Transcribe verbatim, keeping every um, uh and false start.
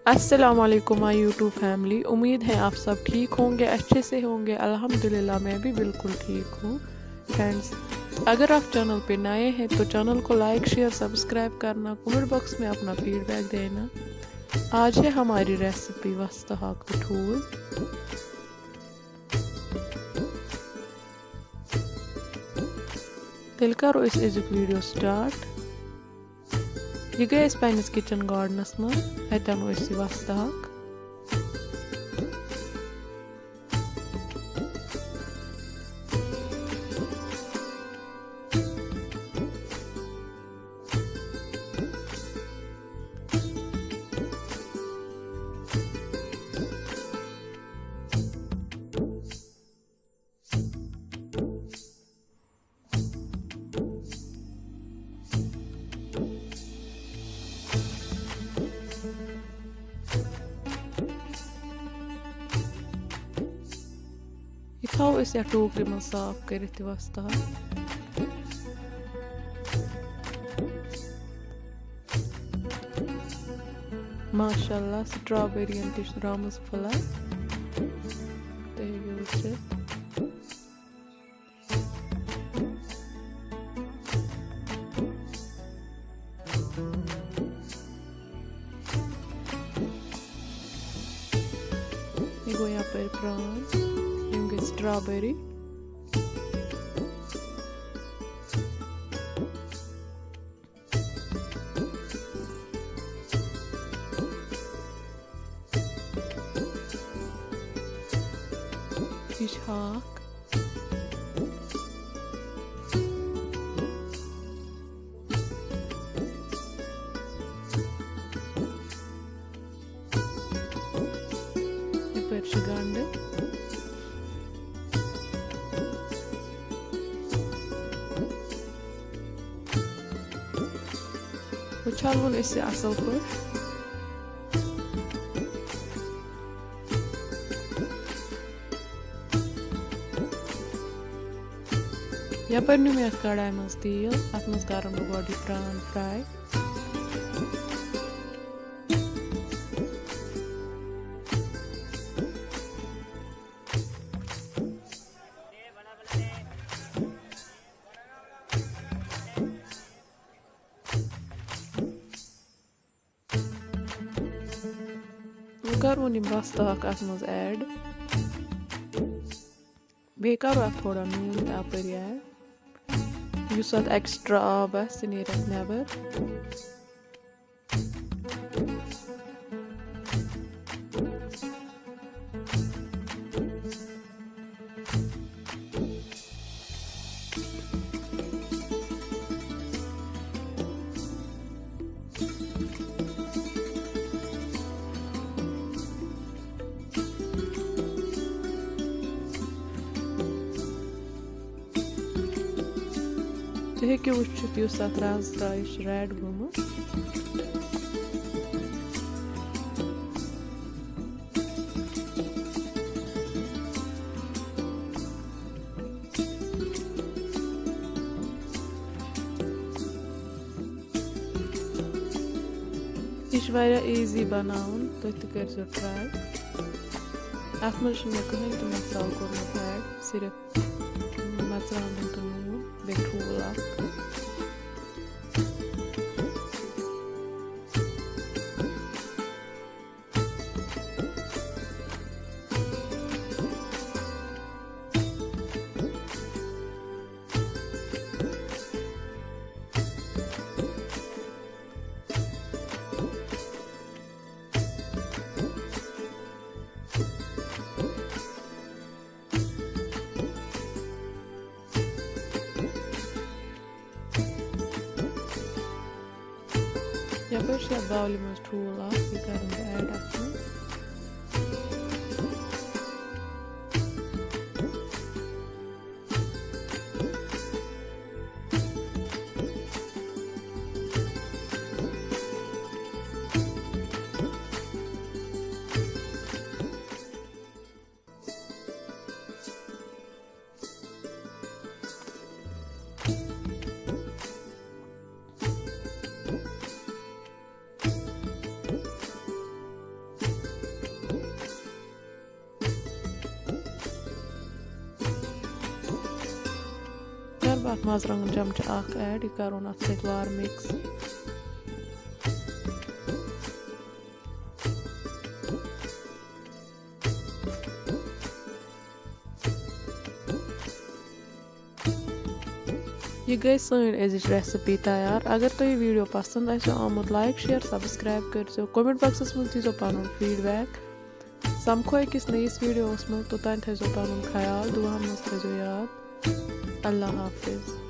السلام علیکم مائی YouTube family, امید ہے آپ سب ٹھیک ہوں گے، اچھے سے ہوں گے۔ الحمدللہ، میں بھی بالکل ٹھیک ہوں۔ فرینڈز، اگر آپ چینل پہ نئے ہیں تو چینل کو لائک، شیئر، سبسکرائب کرنا، کمنٹ باکس میں اپنا فیڈ بیک دینا۔ آج ہے ہماری ریسپی وستہٕ ہاکہٕ ٹھوٗل۔ تیٚلہِ کَرو أسۍ أزیُک ویٖڈیو سٹارٹ۔ یہِ گٔے أسۍ پنٛنِس کِچن گارڈنَس منٛز، اَتہِ اَنو أسۍ یہِ وستہٕ ہاکھ۔ یہِ تھاوو أسۍ یَتھ ٹوکرِ منٛز صاف کٔرِتھ تہِ وۄستہٕ ہاکھ۔ ماشاءاللہ، سٹرابیرین تہِ چھِ درٛامٕژ پھٕلے۔ تُہۍ ہیٚکِو وٕچھِتھ۔ یہِ گوٚو یَپٲرۍ پرٛان، یِم گٔے سٹرابیری۔ یہِ چھُ ہاکھ۔ یَپٲرۍ چھُ گنٛڈٕ۔ وۄنۍ چھَلوُن أسۍ یہِ اَصٕل پٲٹھۍ۔ یَپٲرۍ نیوٗ مےٚ یَتھ کڑایہِ منٛز تیٖل، اَتھ منٛز کَرَن بہٕ گۄڈٕ یہِ پرٛان فراے۔ وۄنۍ کَرون یِم وۄستہٕ ہاکھ اَتھ منٛز ایڈ۔ بیٚیہِ کَرو اَتھ تھوڑا نوٗن تہِ اَپٲری ایڈ۔ یُس اَتھ ایکسٹرا آب آسہِ، سُہ نیرِ اَتھ نٮ۪بر۔ تُہۍ ہیٚکِو وٕچھِتھ، یُس اَتھ رَز درٛاو، یہِ چھُ ریڈ گوٚمُت۔ یہِ چھُ واریاہ ایٖزی بَناوُن، تُہۍ تہِ کٔرۍزیو ٹراے۔ اَتھ منٛز چھُنہٕ مےٚ کٕہٕنۍ تہِ مصالہٕ کوٚرمُت ایڈ، صرف مَرژٕوانٛگُن تہٕ نوٗن، بیٚیہِ ٹھوٗل اَکھ۔ یَپٲرۍ چھِ یَتھ باولہِ منٛز ٹھوٗل اَکھ، یہِ کَرَن بہٕ ایڈ اَتھ منٛز۔ اَتھ مَرژٕوانٛگَن چمچہٕ اَکھ ایڈ، یہِ کَرُن اَتھ سۭتۍ وار مِکس۔ یہِ گٔے سٲنۍ أزِچ ریسپی تیار۔ اگر تۄہہِ یہِ ویڈیو پسنٛد آسیو آمُت، لایک، شیئر، سبسکرائب کٔرزیو۔ کمنٹ باکسس منٛز دیٖزیو پنُن فیڈ بیک۔ سمکھو أکِس نٔیِس ویڈیووَس منٛز، توٚتام تھٲیزیو پنُن خیال، دُعاہن منٛز تھٲیزیو یاد۔ اللہ حافظ۔